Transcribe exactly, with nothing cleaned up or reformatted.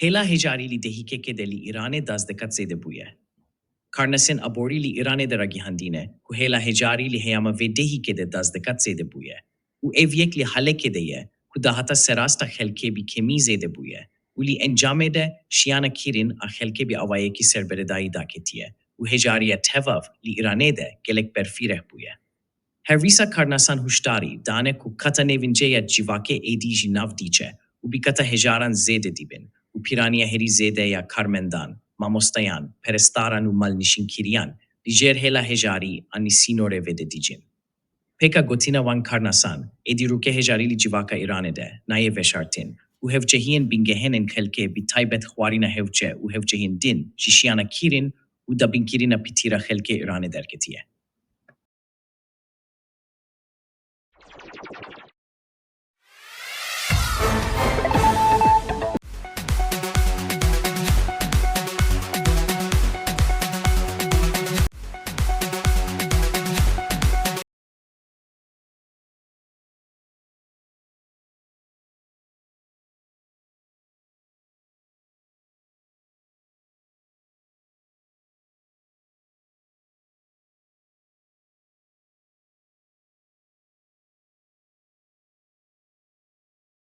Hêla hejarî li dehîkekê de li Îranê dazdeket zêde bûye. Karnasên aborî li Îranê de ragihandîne ku hêla hejarî li heyama vê dehîkê de dazdeket zêde bûye û ev yek li halekê de ye ku dahata serasta xelkê bi kêmî zêde bûye û li encamê de şiyana kîrin a xelkê bi awayekî serberedayî daketiye û hejariya tevav li Îranê de gelek berfireh bûye. Her wisa karnasan huşdarî dane ku kata nêvince ya civakê êdî jî nav diçe û bi kata hejaran zêde dibin û pîraniya herî zêde ya karmendan, mamosteyan, perestaran û malnişînkiriyan li jêr hêla hejarî anî sînorê vê de dicin. Pêka gotina wan karnasan, êdî rûke hejarî li civaka Îranê de nayê veşartin û hevcehiyên bingehên ên xelkê bi taybet xwarîna hewce û hevcehiyên din ji şiyana kîrin û dabinkirina pitîra xelkê Îranê derketiye.